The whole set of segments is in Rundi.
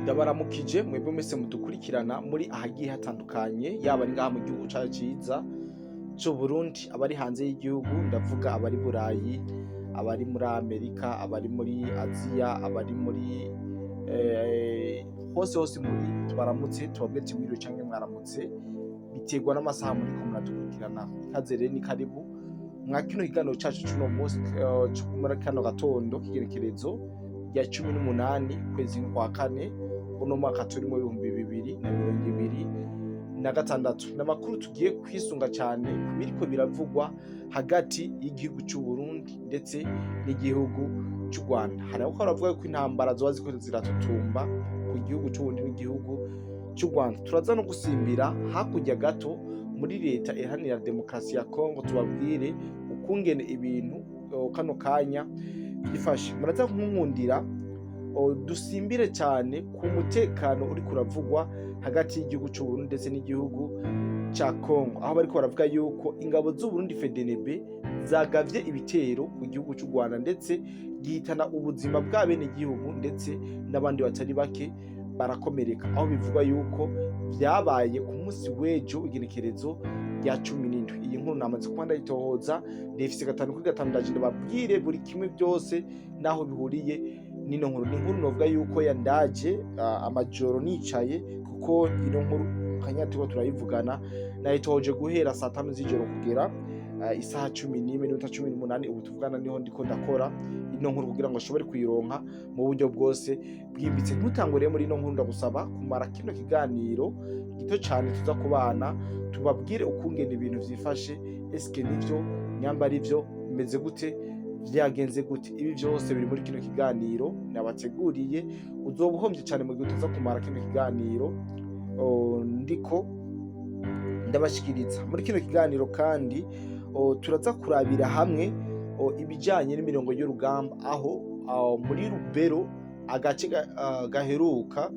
Ndabaramukije mwebwe mwese mudukurikirana muri ahagiye hatandukanye, yaba ari ngaha mu gihugu cacu ciza c'Uburundi, abari hanze y'igihugu, ndavuga abari Burayi, abari muri Amerika, abari muri Aziya, abari muri hose hose muri, tubaramutse, tubabwire ati mwiriwe canke mwaramutse, biterwa n'amasaha muriko muradukurikirana. Ikaze rero, ni karibu mwa kino kiganiro cacu c'uno munsi, co muri kano gatondo k'igenekerezo rya 18 ukwezi kwa kane, uno mwaka turimo 2026. Ni amakuru tugiye kwisunga cyane ku biriko biravugwa hagati y'igihugu c'u Burundi ndetse n'igihugu c'u Rwanda. Hari aho baravuga ko intambara zoba ziriko ziratutumba ku gihugu c'u Burundi n'igihugu c'u Rwanda. Turaza no gusimbira hakurya gato muri Leta Iharanira Demokarasi ya Kongo, tubabwire ukungene ibintu kano kanya byifashe. Muraza kunkundira dusimbire cyane ku mutekano uriko uravugwa hagati y'igihugu c'u Burundi ndetse n'igihugu ca Kongo, aho bariko baravuga yuko ingabo z'u Burundi FDNB zagavye ibitero ku gihugu c'u Rwanda, ndetse gihitana ubuzima bw'abenegihugu, ndetse n'abandi batari bake barakomereka, aho bivugwa yuko vyabaye ku munsi w'ejo, igenekerezo rya 17. Iyi nkuru namaze kuba ndayitohoza, ndayifise 5 kuri 5. Ndaje ndababwire buri kimwe byose naho bihuriye n'ino nkuru. Ni inkuru novuga yuko yandaje amajoro nicaye, kuko ino nkuru kanya turiko turayivugana nayitohoje guhera saa 5 z'ijoro kugera isaha 11:18 ubu tuvugana, niho ndiko ndakora ino nkuru kugira ngo nshobore kuyironka mu buryo bwose bwimbitse. Ntutangure muri ino nkuru, ndagusaba kumara kino kiganiro gito cyane tuza kubana, tubabwire ukungene ibintu vyifashe. Eske nivyo? Nyamba ari vyo, bimeze gute? Vyagenze gute? Ibi vyose biri muri kino kiganiro nabateguriye. Uzoba uhombye cyane mu gihe utaza kumara kino kiganiro ndiko ndabashikiriza. Muri kino kiganiro kandi turaza kurabira hamwe ibijanye n'imirongo y'urugamba, aho muri Rubero, agace gaheruka,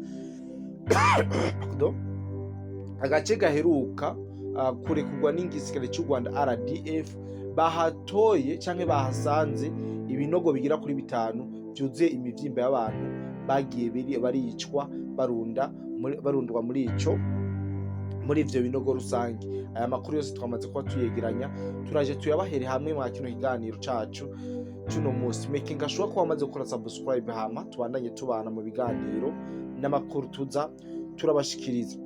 pardon, agace gaheruka kurekurwa n'igisirikare cy'u Rwanda RDF, bahatoye canke bahasanze ibinogo bigira kuri bitanu vyuzuye imivyimba y'abantu bagiye baricwa, barundwa muri ivyo binogo rusange. Aya makuru yose twamaze kuba tuyegeranya, turaje tuyabahere hamwe mwa kino kiganiro cacu cuno munsi. Making sure ko wamaze gukora subscribe, hama tubandanye tubana mu biganiro n'amakuru tuza turabashikiriza.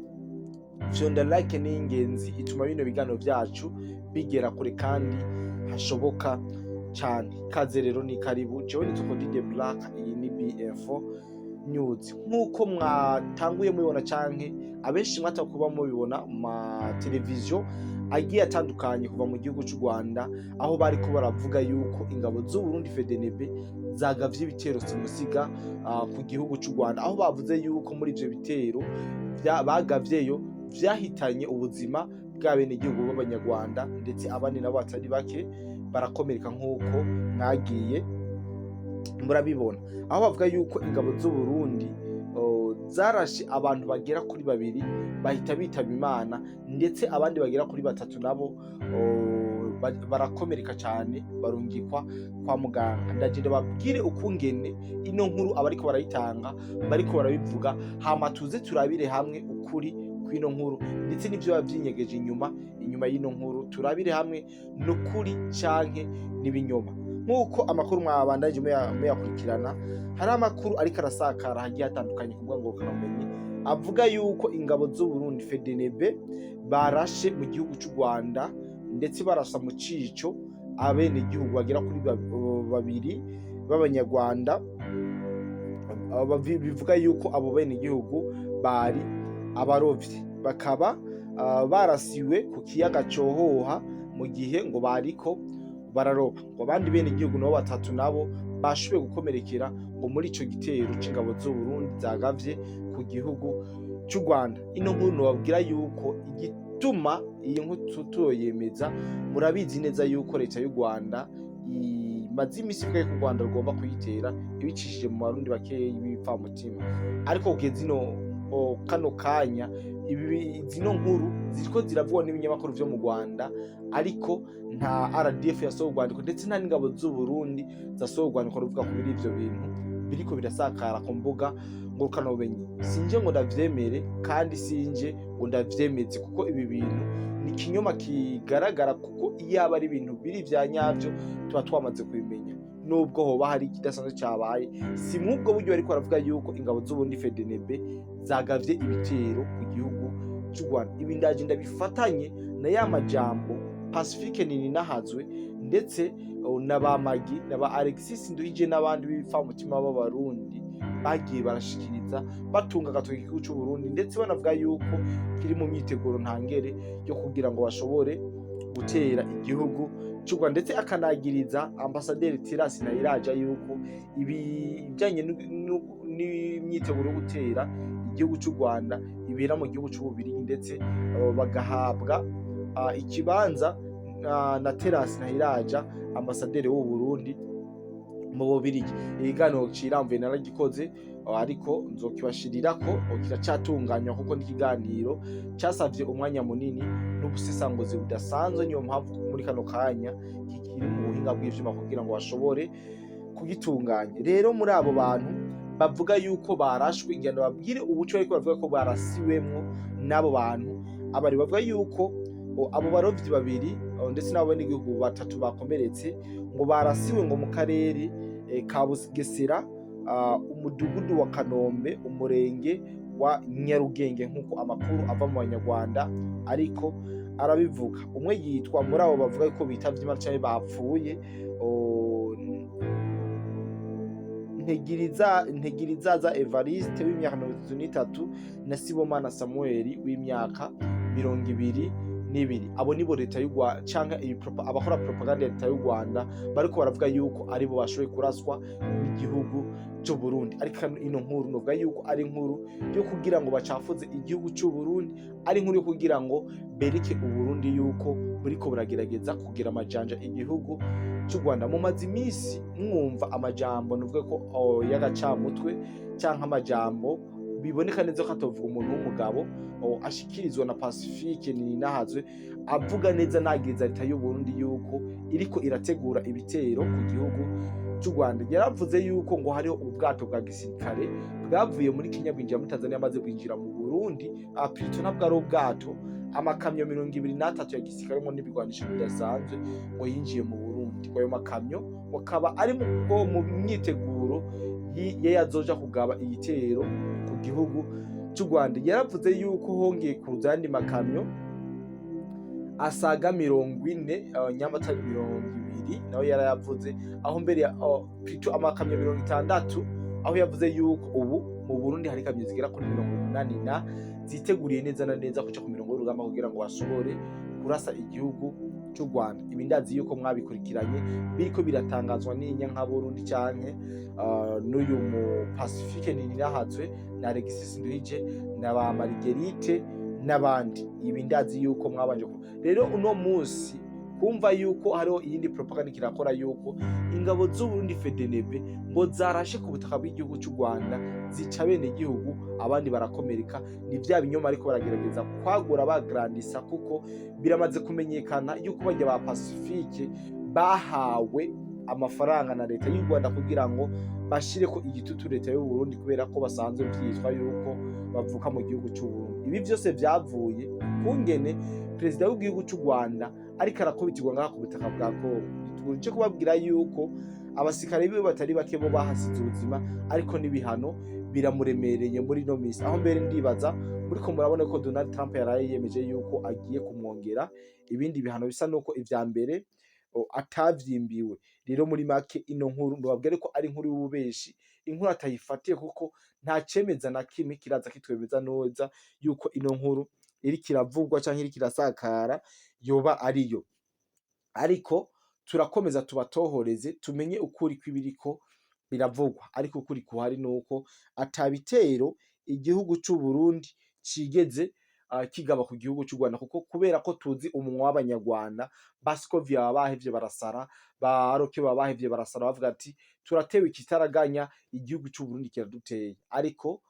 Fyonda like, ni ingenzi, ituma bino biganiro vyacu bigera kure kandi hashoboka cyane. Kaze rero, ni karibu. Jewe nitwa Dide Black, iyi ni BF News. Nk'uko mwatanguye mubibona canke abenshi mwata kuba mubibona mu mateleviziyo agiye atandukanye kuva mu gihugu cy'u Rwanda, aho bariko baravuga yuko ingabo z'u Burundi FDNB zagavye ibitero simusiga ku gihugu cy'u Rwanda, aho bavuze yuko muri ivyo bitero bagavyeyo vyahitanye ubuzima bw'abenegihugu b'Abanyarwanda, ndetse abandi nabo batari bake barakomereka, nk'uko mwagiye murabibona, aho bavuga yuko ingabo z'u Burundi zarashe abantu bagera kuri babiri bahita bitaba Imana, ndetse abandi bagera kuri batatu nabo barakomereka cyane, barungikwa kwa muganga. Ndagenda babwire ukungene ino nkuru abariko barayitanga bariko barabivuga, hama tuze turabire hamwe ukuri kw'ino nkuru ndetse n'ivyo biba vyinyegeje inyuma y'ino nkuru, turabire hamwe n'ukuri canke n'ibinyoma. Nk'uko amakuru mwabandanije muyakurikirana, hari amakuru ariko arasakara hagiye hatandukanye ku mbuga ngurukanabumenyi avuga yuko ingabo z'u Burundi FDNB barashe mu gihugu cy'u Rwanda, ndetse barasa mu cico abenegihugu bagera kuri babiri b'Abanyarwanda. Bivuga yuko abo benegihugu bari abarovyi, bakaba barasiwe ku kiyaga Cohoha mu gihe ngo bariko bararoba. Ngo abandi benegihugu nabo batatu nabo bashoboye gukomerekera ngo muri ico gitero c'ingabo z'u Burundi zagavye ku gihugu c'u Rwanda. Ino nkuru nobabwira yuko igituma iyi nkuru tuyoyemeza, murabizi neza yuko leta y'u Rwanda imaze imisi ivuga yuko u Rwanda rugomba kuyitera ibicishije mu Barundi bakeyi b'ibipfamutima, ariko kugeza ino kano kanya zino nkuru ziriko ziravugwa n'ibinyamakuru vyo mu Rwanda, ariko nta RDF yasohoye urwandiko, ndetse nta n'ingabo z'u Burundi zasohoye urwandiko ruvuga kuri ivyo bintu biriko birasakara ku mbuga ngurukanabumenyi. Ngurukanabumenyi. Sinje ngo ndavyemere, kandi sinje ngo ndavyemeze, kuko ibi bintu ni ikinyoma kigaragara, kuko iyaba ari ibintu biri vya nyavyo tuba twamaze kubimenya. Nubwo hoba hari ikidasanzwe cabaye, si mw'ubwo buryo bariko baravuga yuko ingabo z'Uburundi FDNB zagavye ibitero ku gihugu c'u Rwanda. Ibi ndaje ndabifatanye na ya majambo Pacifique Nininahazwe, ndetse na ba Magi na ba Alexis Nduhije n'abandi b'ibipfamutima b'Abarundi bagiye barashikiriza batunga agatoki igihugu c'u Burundi, ndetse banavuga yuko kiri mu myiteguro ntangere yo kugira ngo bashobore gutera igihugu c'u Rwanda, ndetse akanagiriza ambasaderi Terence Ntayiraja yuko ibijanye n'imyiteguro yo gutera igihugu c'u Rwanda ibera mu gihugu c'Ububirigi, ndetse bagahabwa ikibanza na Terence Ntayiraja, ambasaderi w'u Burundi mu Bubirigi. Ikiganiro ciramvuye naragikoze, ariko nzokibashirirako, kiracatunganywa, kuko n'ikiganiro casavye umwanya munini n'ubusesanguzi budasanzwe. Niyo mpamvu muri kano kanya kikiri mu buhinga bw'ivyuma kugira ngo bashobore kugitunganya. Rero muri abo bantu bavuga yuko barashwe, ingendo babwire ubuco bariko bavuga ko barasiwemwo n'abo bantu abari bavuga yuko abo barovyi babiri ndetse n'abenegihugu batatu bakomeretse ngo barasiwe ngo mu karere ka Bugesera, umudugudu wa Kanombe, umurenge wa Nyarugenge, nk'uko amakuru ava mu Banyarwanda ariko arabivuga. Umwe yitwa, muri abo bavuga ko bitavye Imana canke bapfuye, Ntegirizaza Evariste w'imyaka 33 na Sibomana Samuel w'imyaka 22. Abo nibo leta y'u Rwanda canke abakora propaganda ya leta y'u Rwanda bariko baravuga yuko aribo bashoboye kuraswa n'igihugu c'u Burundi. Ariko ino nkuru novuga yuko ari inkuru yo kugira ngo bacafuze igihugu c'u Burundi, ari inkuru yo kugira ngo bereke Uburundi yuko buriko buragerageza kugira amajanja igihugu c'u Rwanda. Mumaze imisi mwumva amajambo nuvuga ko y'agacamutwe canke amajambo biboneka neza ko atovuga umuntu w'umugabo, ashikirizwa na Pacifique Nininahazwe, avuga neza nagiriza leta y'u Burundi yuko iriko irategura ibitero ku gihugu c'u Rwanda. Yaravuze yuko ngo hariho ubwato bwa gisirikare bwavuye muri Kenya bwinjira muri Tanzania, maze bwinjira mu Burundi. Plutôt ntabwo ari ubwato, amakamyo 23 ya gisirikare harimwo n'ibigwanisho bidasanzwe ngo yinjiye mu Burundi. Ngo ayo makamyo ngo akaba ari mu myiteguro ye yazoja kugaba igitero ku gihugu c'u Rwanda. Yaravuze yuko hongeye kuza ayandi makamyo asaga 40, nyamba atari 20, nawe yarayavuze, aho mbere plutôt amakamyo 60, aho yavuze yuko ubu mu Burundi hari ikamyo zigera kuri 80 na ziteguriye neza na neza kuja ku mirongo y'urugamba kugira ngo bashobore kurasa igihugu c'u Rwanda. Ibi ndazi yuko mwabikurikiranye, biriko biratangazwa n'inyankaburundi canke n'uyu mu Pacifique Nininahazwe na Alexis Nduhije na ba Marguerite n'abandi. Ibi ndazi yuko mwabanje rero uno munsi kumva yuko hariho iyindi propaganda kirakora yuko ingabo z'Uburundi FDNB ngo zarashe ku butaka bw'igihugu c'u Rwanda, zica bene igihugu, abandi barakomereka. Ni vya binyoma ariko baragerageza kwagura bagrandisa, kuko biramaze kumenyekana yuko barya ba Pacifique bahawe amafaranga na leta y'u Rwanda kugira ngo bashireko igitutu leta y'u Burundi, kubera ko basanzwe vyitwa yuko bavuka mu gihugu c'u Burundi. Ibi vyose vyavuye kungene perezida w'igihugu c'u Rwanda ariko arakubitirwa ngaha ku butaka bwa Kongo. Tuje kubabwira yuko abasirikare biwe batari bake bo bahasize ubuzima, ariko n'ibihano biramuremereye muri ino misi, aho mbere ndibaza muriko murabona ko Donald Trump yaraye yemeje yuko agiye kumwongera ibindi bihano, bisa nuko ivya mbere atavyimbiwe. Rero muri make ino nkuru ndababwire ko ari inkuru y'ububeshi, inkuru atayifatiye, kuko nta cemeza na kimwe kiraza kitwemeza neza yuko ino nkuru iriko iravugwa canke iriko irasakara yoba ariyo. Ariko turakomeza tubatohoreze tumenye ukuri kw'ibiriko biravugwa. Ariko ukuri kuhari nuko ata bitero igihugu c'u Burundi cigeze kigaba ku gihugu c'u Rwanda, kuko kubera ko tuzi umunwa w'Abanyarwanda, Bascovia baba bahevye barasara, ba Roke baba bahevye barasara, bavuga ati turatewe ikitaraganya, igihugu c'u Burundi kiraduteye. Ariko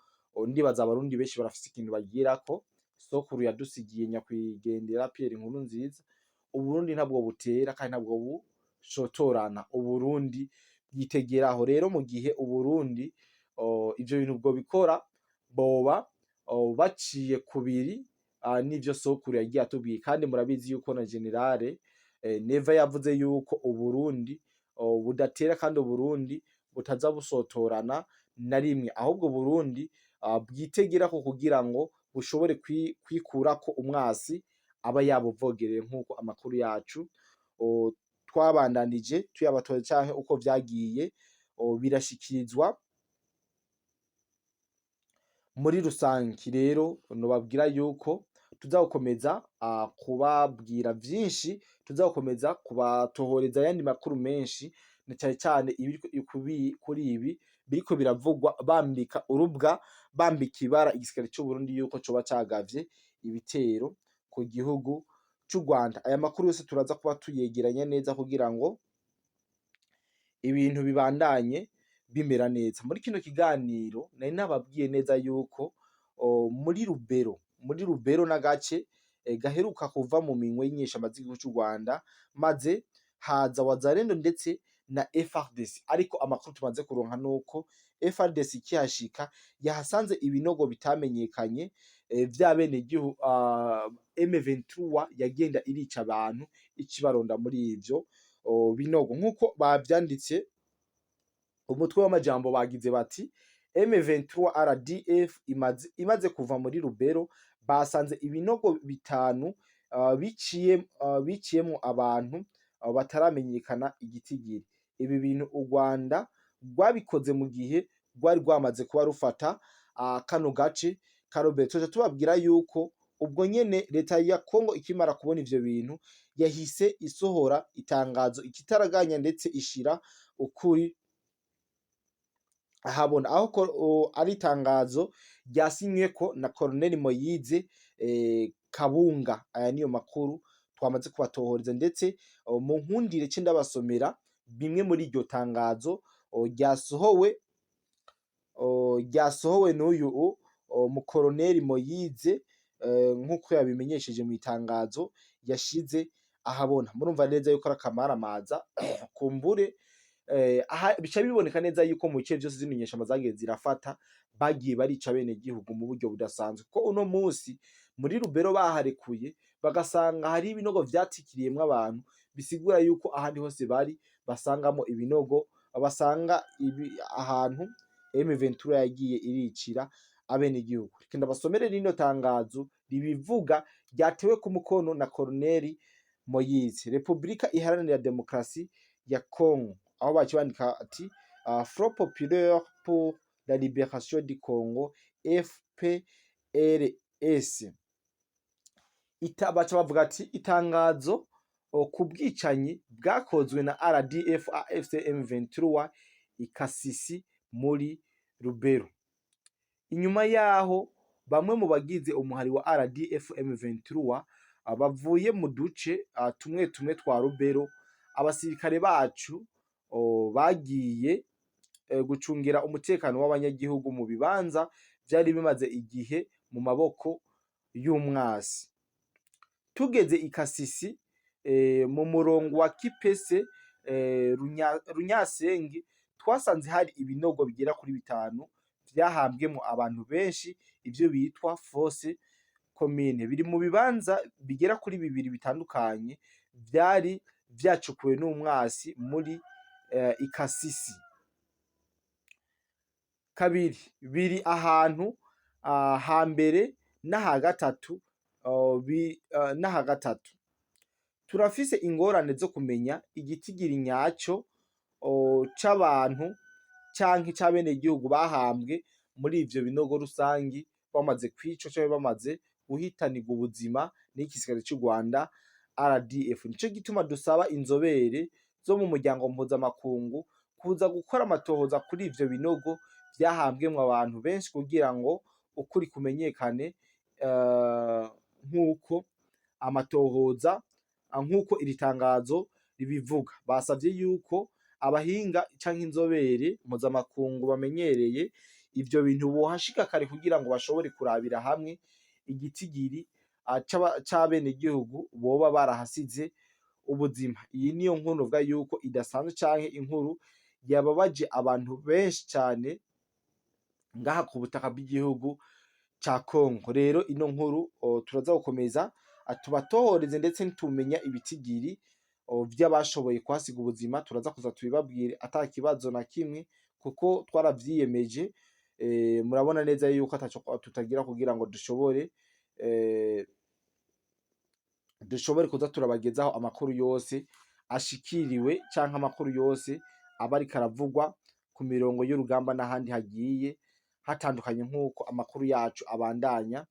ndibaza Abarundi benshi barafise ikintu bagirako sokuru yadusigiye, nyakwigendera Pierre Nkurunziza. Uburundi ntabwo butera kandi ntabwo bushotorana, Uburundi bwitegeraho. Rero mu gihe Uburundi ivyo bintu bwobikora boba baciye kubiri n'ivyo sokuru yagiye atubwiye. Kandi murabizi yuko na général Neva yavuze yuko Uburundi budatera kandi Uburundi butaza busotorana na rimwe, ahubwo Burundi bwitegerako kugira ngo bushobore kwikurako umwasi aba yabuvogereye, nk'uko amakuru yacu twabandanije tuyabatoza canke uko vyagiye birashikirizwa muri rusangi. Rero nobabwira yuko tuzagukomeza kubabwira vyinshi, tuzagukomeza kubatohoreza ayandi makuru menshi, na cane cane kuri ibi biriko biravugwa, bambika urubwa, bambika ibara igisirikare c'Uburundi yuko coba cagavye ibitero ku gihugu c'u Rwanda. Aya makuru yose turaza kuba tuyegeranya neza kugira ngo ibintu bibandanye bimera neza. Muri kino kiganiro nari nababwiye neza yuko muri Rubero n'agace gaheruka kuva mu minwe y'inyeshamba z'igihugu c'u Rwanda, maze haza Wazalendo ndetse na FARDC. Ariko amakuru tumaze kuronka nuko FARDC ikihashika yahasanze ibinogo bitamenyekanye vy'abenegihugu M23 yagenda irica abantu, ikibaronda muri ivyo binogo, nk'uko bavyanditse umutwe w'amajambo. Bagize bati: "M23 RDF imaze kuva muri Rubero basanze ibinogo bitanu biciyemwo abantu bataramenyekana igitigiri." Ibi bintu u Rwanda rwabikoze mu gihe rwari rwamaze kuba rufata kano gace ka Rubero. Tuja tubabwira yuko ubwo nyene leta ya Kongo ikimara kubona ivyo bintu yahise isohora itangazo ikitaraganya, ndetse ishira ukuri ahabona, aho ari itangazo ryasinyweko na Colonel Moyize Kabunga. Aya niyo makuru twamaze kubatohoreza, ndetse mu nkundire ce ndabasomera bimwe muri iryo tangazo ryasohowe n'uyu mukoroneri Moyize, nk'uko yabimenyesheje mu itangazo yashize ahabona. Murumva neza yuko ari akamaramaza kumbure. Aha bica biboneka neza yuko mu bice vyose zino nyeshamba zagiye zirafata bagiye barica bene gihugu mu buryo budasanzwe, kuko uno musi muri Rubero baharekuye bagasanga hari ibinogo vyatikiriyemwo abantu, bisigura yuko ahandi hose bari basangamo ibinogo, basanga ahantu M23 yagiye iricira abenegihugu. Reka ndabasomere rino tangazo ribivuga ryatewe ku mukono na Colonel Moyize. Republika Iharanira Demokarasi ya Congo, aho baciye bandika ati Front Populaire pour la Libération du Congo, FPLC. Baca bavuga ati: "Itangazo ku bwicanyi bwakozwe na RDF AFC M23 ikasisi muri Rubero." Inyuma yaho bamwe mu bagize umuhari wa RDF M23 bavuye mu duce tumwe tumwe twa Rubero, abasirikare bacu bagiye gucungira umutekano w'abanyagihugu mu bibanza vyari bimaze igihe mu maboko y'umwasi. Tugeze ikasisi mu murongo wa Kipese Runyasenge, twasanze hari ibinogo bigera kuri bitanu vyahambwemwo abantu benshi, ivyo bitwa fosse commune, biri mu bibanza bigera kuri bibiri bitandukanye vyari vyacukuwe n'umwasi muri ikasisi. Kabiri biri ahantu hambere n'aha gatatu n'aha gatatu. Turafise ingorane zo kumenya igitigiri nyaco c'abantu canke c'abenegihugu bahambwe muri ivyo binogo rusangi bamaze kwicwa canke bamaze guhitanirwa ubuzima n'igisirikare c'u Rwanda RDF. Nico gituma dusaba inzobere zo mu muryango mpuzamakungu kuza gukora amatohoza kuri ivyo binogo vyahambwemwo abantu benshi kugira ngo ukuri kumenyekane, nk'uko amatohoza, nk'uko iri tangazo ribivuga. Basavye yuko abahinga canke inzobere mpuzamakungu bamenyereye ivyo bintu bohashika kare kugira ngo bashobore kurabira hamwe igitigiri c'abenegihugu boba barahasize ubuzima. Iyi niyo nkuru novuga yuko idasanzwe canke inkuru yababaje abantu benshi cane. Ngaha ku butaka bw'igihugu ca Kongo. Rero ino nkuru turaza gukomeza tubatohoreze, ndetse nitumenya ibitigiri vy'abashoboye kuhasiga ubuzima, turaza kuza tubibabwire ata kibazo na kimwe, kuko twaravyiyemeje. Murabona neza yuko ataco tutagira kugira ngo dushobore kuza turabagezaho amakuru yose ashikiriwe canke amakuru yose aba ariko aravugwa ku mirongo y'urugamba n'ahandi hagiye hatandukanye, nk'uko amakuru yacu abandanya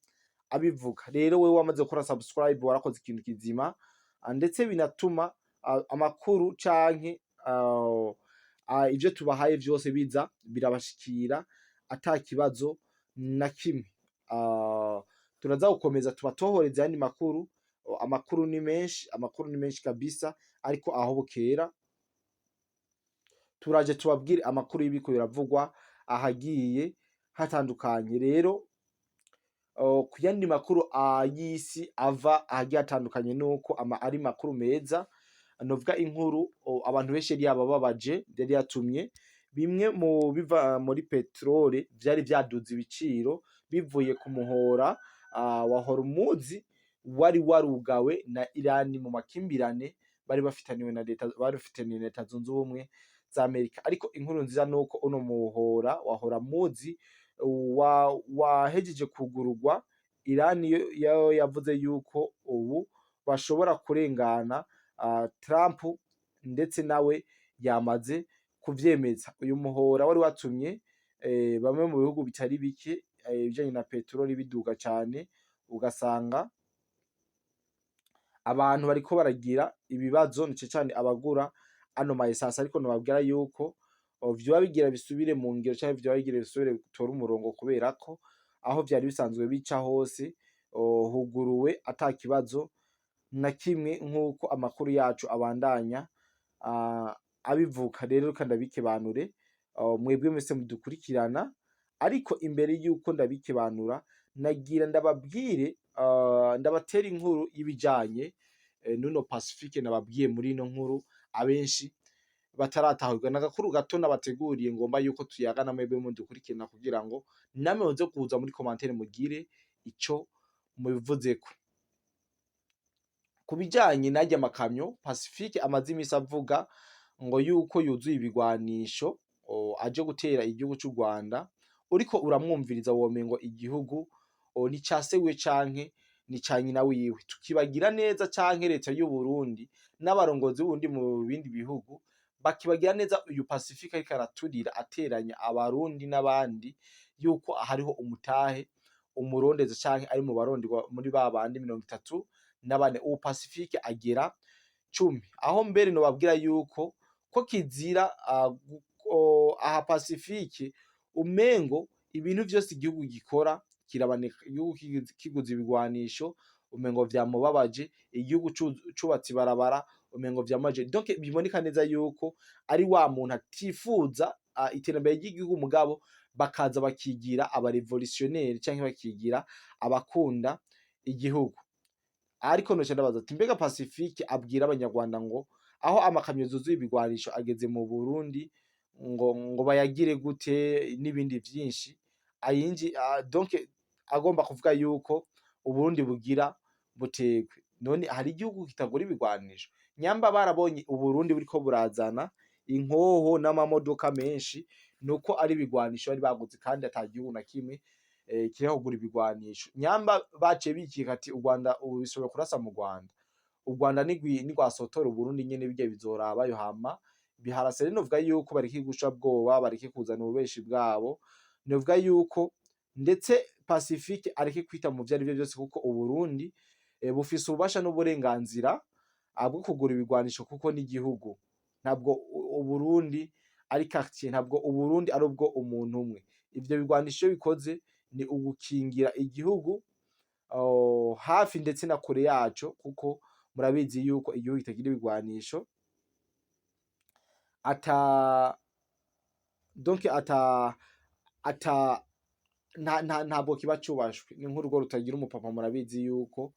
abivuga. Rero wewe wamaze gukora subscribe, warakoze ikintu kizima, ndetse binatuma amakuru canke ivyo tubahaye vyose biza birabashikira ata kibazo na kimwe. Turaza gukomeza tubatohoreze ayandi makuru. Amakuru ni menshi, amakuru ni menshi kabisa, ariko aho bukera turaje tubabwire amakuru y'ibiriko biravugwa ahagiye hatandukanye. Rero ku yandi makuru y'isi ava ahagiye hatandukanye, nuko ama ari makuru meza, novuga inkuru abantu benshi yari yabababaje, yari yatumye bimwe mu biva muri peterole vyari vyaduze ibiciro bivuye ku muhora wa Hormuz wari warugawe na Iran mu makimbirane bari bafitaniwe na leta, bari bafitaniye na Leta Zunze Ubumwe za Amerika. Ariko inkuru nziza nuko uno muhora wa Hormuz wahejeje kugururwa. Iran yo yavuze yuko ubu bashobora kurengana, Trump ndetse nawe yamaze kuvyemeza. Uyu muhora wari watumye bamwe mu bihugu bitari bike ibijanye na peteroli biduga cane, ugasanga abantu bariko baragira ibibazo, nice cane abagura ano ma essence. Ariko nobabwira yuko vyoba bigira bisubire mu ngiro canke vyoba bigira bisubire bitore umurongo, kubera ko aho vyari bisanzwe bica hose huguruwe ata kibazo na kimwe, nk'uko amakuru yacu abandanya abivuga. Rero reka ndabikebanure mwebwe mwese mudukurikirana, ariko imbere yuko ndabikebanura, nagira ndababwire, ndabatera inkuru y'ibijanye n'uno Pacifique nababwiye muri ino nkuru abenshi bataratahurwa. N'agakuru gato nabateguriye, ngomba yuko tuyagana mwebwe mudukurikirana, kugira ngo namwe muze kuza muri commentaire mugire ico mubivuzeko. Ku bijanye n'arya makamyo Pacifique amaze imisi avuga ngo yuko yuzuye ibigwanisho aje gutera igihugu c'u Rwanda, uriko uramwumviriza womengo igihugu ni ca se wiwe canke ni ca nyina wiwe. Tukibagira neza, canke leta y'u Burundi n'abarongozi b'Uburundi mu bindi bihugu bakibagira neza, uyu Pacifique ariko araturira ateranya Abarundi n'abandi, yuko hariho umutahe umurondeza canke ari mu baronderwa muri ba bandi 34. Ubu Pacifique agera 10, aho mbere nobabwira yuko ko kizira aha Pacifique umengo ibintu vyose igihugu gikora kirabaneka. Igihugu kiguze ibigwanisho, umengo vyamubabaje. Igihugu cubatse ibarabara, umengo vyamubabaje. Donc biboneka neza yuko ari wa muntu atifuza iterambere ry'igihugu, mugabo bakaza bakigira aba révolutionnaire canke bakigira abakunda igihugu. Ariko noca ndabaza ati: mbega Pacifique abwira Abanyarwanda ngo aho amakamyo zuzuye ibigwanisho ageze mu Burundi, ngo bayagire gute n'ibindi vyinshi ayinji, donc agomba kuvuga yuko Uburundi bugira butegwe? None hari igihugu kitagura ibigwanisho? Nyamba barabonye Uburundi buriko burazana inkoho n'amamodoka menshi, nuko ari ibigwanisho bari baguze, kandi ata gihugu na kimwe kireka kugura ibigwanisho. Nyamba baciye bikika ati u Rwanda ubu bishobora kurasa mu Rwanda, u Rwanda nigwasotora Uburundi nyene, birya bizorabayo hama biharase. Rero novuga yuko bareke gusha bwoba, bareke kuzana ububeshi bwabo. Novuga yuko ndetse Pacifique areke kwita mu vyarivyo vyose, kuko Uburundi bufise ububasha n'uburenganzira bwo kugura ibigwanisho, kuko n'igihugu. Ntabwo Uburundi ari quartier, ntabwo Uburundi ari ubwo umuntu umwe. Ivyo bigwanisho iyo bikoze ni ugukingira igihugu hafi ndetse na kure yaco, kuko murabizi yuko igihugu kitagira ibigwanisho ata donc ata ntabwo kiba cubashwe, ni nk'urugo rutagira umupapa. Murabizi yuko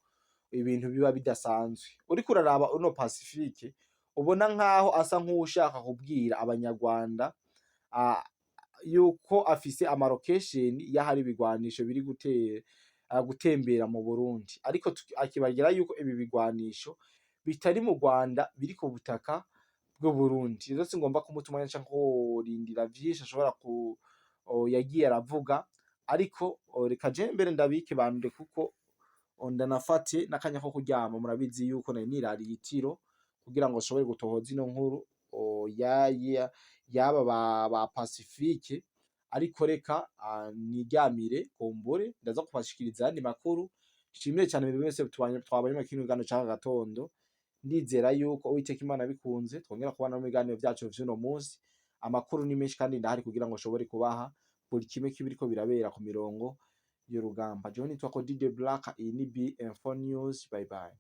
ibintu biba bidasanzwe. Uriko uraraba uno Pacifique, ubona nkaho asa nk'uwushaka kubwira Abanyarwanda. yuko afise ama location y'ahari ibigwanisho biri gutembera mu Burundi, ariko akibagira yuko ibi bigwanisho bitari mu Rwanda, biri ku butaka bw'Uburundi. Rero singomba kumuta umwanya canke kurindira vyinshi ashobora ku yagiye aravuga, ariko reka je mbere ndabike bandure kuko ndanafate n'akanya ko kuryama. Murabizi yuko nari nirariye itiro kugira ngo nshobore gutohoza ino nkuru yaba ba Pacifique, ariko reka niryamire, kumbure ndaza kubashikiriza ayandi makuru. Nshimire cane buri wese twabanye muri kino kiganiro c'aka gatondo. Ndizera yuko Uwiteka Imana bikunze twongera kubana mu biganiro vyacu vy'uno munsi. Amakuru ni menshi kandi ndahari kugira ngo nshobore kubaha buri kimwe kibiriko birabera ku mirongo y'urugamba. Jewe nitwa Cody the Black, iyi ni B Info News. Bye bye.